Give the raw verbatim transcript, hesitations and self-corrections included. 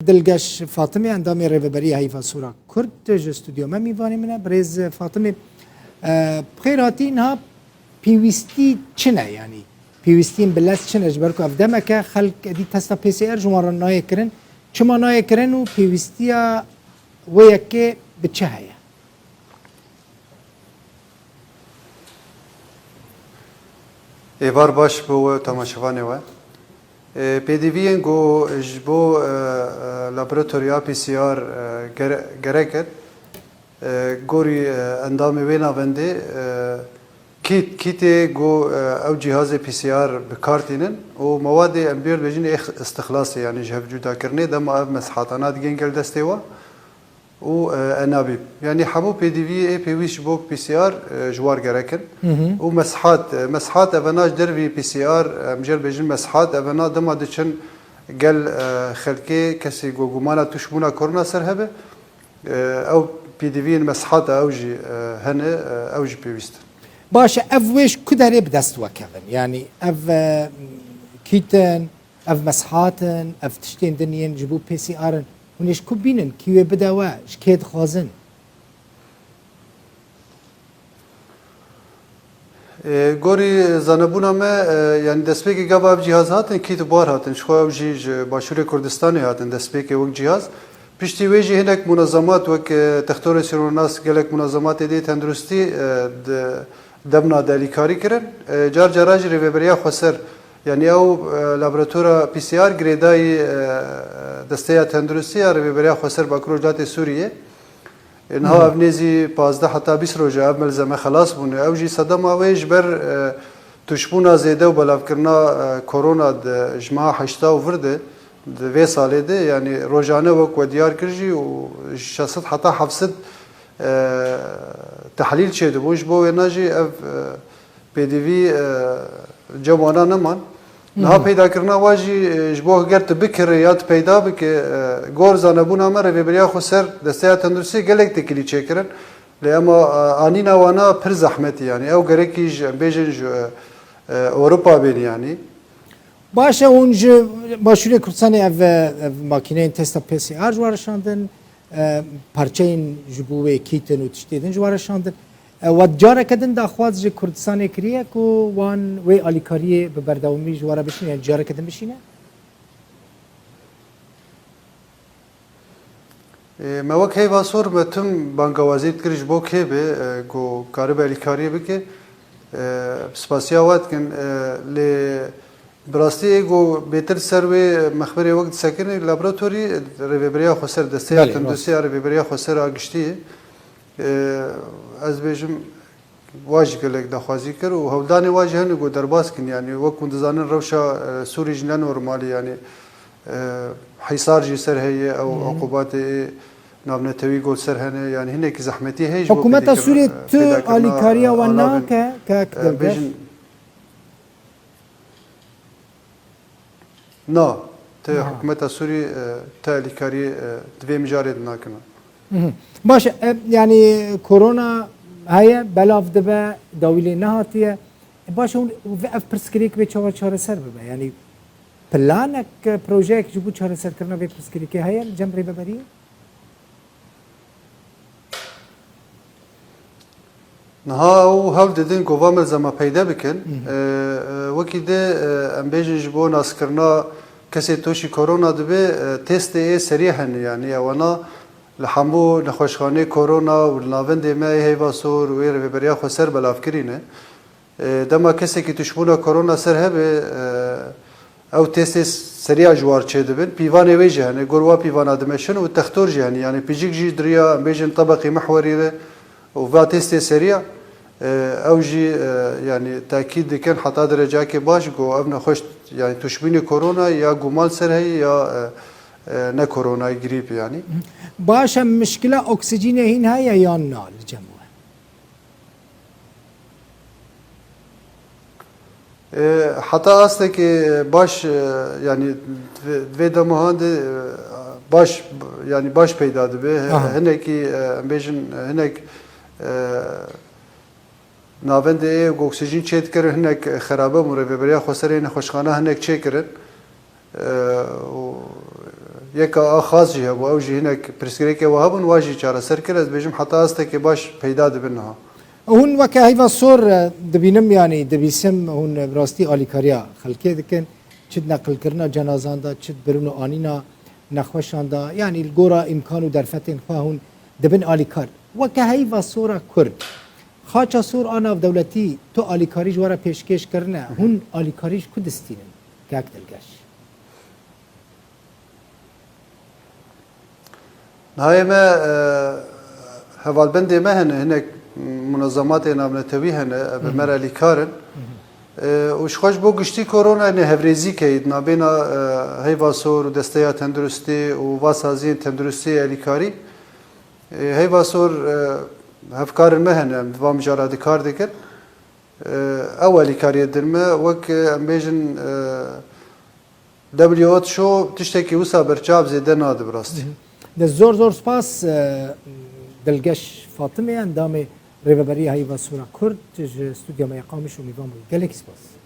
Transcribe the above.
Dilgeş Fatimê, endamê Rêveberiya Heyva Sor a Kurd, ji stûdyo me mîvanê min e. Birêz Fatimê, e, bi xêr hatî. Niha pêwîstî çi ne? Yanî pêwîstiyên bi lez çi ne? Ji ber ku ev demek e xelk êdî testa P C R ji wan re nayê kirin. Çima nayê kirin û pêwîstiya wê yekê bi çi heye? Êvar baş bo we û temaşevanê we. Ê, pêdiviyên ku ji bo, e, e, laboratoriya P C R, e, gere-, gerek in, e, gorî, e, endamê wê navendê, e, kît, kîtê ku, e, ew cîhazê P C R bi kar tînin û mewadê em bêr dibêjin ê istixlasê, yanî ji hev cudakirinê, dema ev meshatana digên gel destê we. û, e, enabîb. Yanî hemû pêdiviyê ê pêwîst ji bo P C R, e, ji war gerek in. Hı hı. Û meshat, e, meshat evena ji dervî P C R, em jê re bêjin meshat, evena dema diçin gel, e, xelkê kesî ku gumana tuşbûna korona ser hebe, e, ew pêdiviyên meshata ew jî, e, hene, e, ew jî pêwîst in. Baş e, ev wê ji ku derê bi dest we kevin? Yanî ev, e, kît in, ev meshat in, ev tiştên din yên ji bo P C R in. Hûn ê ji ku bînin? Kî wê bide we? Ji kê dixwazin? Ê, gorî zanebûna me, e, yanî destpêkê gava ev cîhaz hatin, kît û bar hatin. Ji xwe ew jî ji Başûrê Kurdistanê hatin, destpêkê wek cîhaz. Piştî wê jî hinek munazemat wek, e, Textorê Sîronas, gelek munazematê dê tenduristî, e, di demna de alîkarî kirin. E, car cara jî Rêveberiya Xweser, yanî ew, e, laboratora P C R girêdayî, e, Desteya Tenduristî ya Rêveberiya Xweser Bakur Rojhilatê Sûriyê. E, niha Hı. ev nêzî pazdeh heta bîst roj e ev melzeme xelas bûne. Ew jî sedema wê ji ber, e, tuşbûna zêde û belavkirina, e, korona di ji meha heşta û vir de, di vê salê de, yanî rojane wek we diyar kir jî û ji şeş sed heta heft sed, e, tehlîl çêdibûn. Ji bo wêna jî ev, e, pêdivî, e, cem wana neman. Niha Hı hı. peydakirina wa jî, e, ji bo ger tu bikire ya tu peyda bike, e, gor zanebûna me Rêveberiya Xweser, Desteya Tenduristiyê gelek têkilî çêkirin. Lê ema, e, anîna wana pir zehmetî, yanî ew gerekî ji, em bêjin ji, e, e, Ewropa bên, yanî. Baş e, hûn ji Başûrê Kurdistanê ev, ev makîneyên testa P C R ji wan re şandin, e, parçeyên ji bo wê kîtin û tiştê din ji wan re şandin. E, we careke din daxwaz ji Kurdistanê kiriye ku wan wê alîkariyê bi berdewamî ji wan re bişîne, yan careke din bişîne? Ê, me wek Heyva Sor me tim bangawazî dikir ji bo kê be, e, ku karibe alîkariyê bike. E, spasiya we dikin, e, lê bi rastî ê ku bêtir ser wê mexberê wek disekinê laboratorî Rêveberiya Xweser, Desteya Belê, rast. Tenduristî ya Rêveberiya Xweser a giştî ye. E, ez bêjim, Wa jî gelek daxwazî kir û hewldanê wa jî hene ku derbas kin, yanî wek hûn dizanin rewşa, e, Sûrî jî ne normalî, yanî, e, hîsar jî ser heye, ew Hı hı. uqubatê navnetewî got ser hene, yanî hinekî zehmetî heye ji bo Hikûmeta pêdîkirina, Sûrî e, tu pêdakirina, alîkariya e, wan anavên, nake, kak e, Dilgeş? bêjin, Na, te Na. hikûmeta Sûrî, e, te alîkarî, e, di vê mijarê de nakine. Mhm. Baş e, e, yanî korona heye, belav dibe, dawî lê nehatiye. E, baş e, hûn vê ev pirsgirêk bê çawa çareser bibe? Yanî planek, e, projeyek ji bo çareserkirina vê pirsgirêkê heye li cem rêveberiyê? Niha ew hewl didin ku va melzema peyde bikin. Hı hı. E, e, wekî di, e, em bêjin ji bo naskirina kesê toşî korona dibe, e, testê ê serî hene, yanî ewana li hemû nexweşxanê korona û li navendê me ê Heyva Sor û ê Rêveberiya Xweser belav kirî ne. E, dema kesekî tişbûna korona ser hebe, e, ew testê seriya ji war çêdibin. Pîvanê wê jî hene, gor wa pîvana dimeşin û textor jî hene. Yanî pijik jî di riya, em bêjin, tebeqî mihwerî re û va testê seriya, e, ew jî, e, yanî tekîd dikin heta derecakê baş ku ev nexweş, yanî tişbûnê korona ya guman ser heye ya, e, e, ne korona, grîp yanî. Baş e, mişkila oksîjînê hîn heye yan na li cem we? E, heta astekê baş, e, yanî vê, vê dema hande, e, baş, yanî baş peyda dibe. He-, Aha. hinekî, e, em bêjin, hinek, e, navendê ê ku oksîjîn çêdikirin hinek xerabe bûn. Rêveberiya Xweserê nexweşxana hinek çêkirin. E, û Yeka Axaz jî hebû, ew jî hinek pirsgirêkê we hebûn, wa jî çareser kir. Ez dibêjim heta astekê baş peyda dibin niha. Hûn weke heyva sor e, dibînim, yanî dibîsim, hûn bi rastî alîkariya xelkê dikin. Çi di neqilkirina cenazan de, çi di birin û anîna nexweşan de, yanî li gora îmkan û derfetên xwe hûn dibin alîkar. Weke heyva sora Kurd, xaça sor a navdewletî tu alîkarî ji we re pêşkêş kirine, hûn alîkarî ji ku distînin? Kak Dilgeş. Nayê me e, hevalbendê me hene, hinek munezematê navnetewî hene, e, bi me re alîkar in. E, û ji xwe ji bo giştî korona ne hevrêzî keyî di nabêna e, heyva sor û desteya tenduristî û va saziyên tenduristî alîkarî. E, heyva sor e, hevkarên me hene, em di van mijara de kar dikin. E, ew alîkariyê din me, wek e, em bêjin e, W H O tiştekî wisa berçav zêde nade bi rastî. De zor zor spas e, Dilgeş Fatimê, endamê Rêveberiya Heyva Sora Kurd, ji stûdya me ya Qamiş û mîvan bû. Gelekî spas.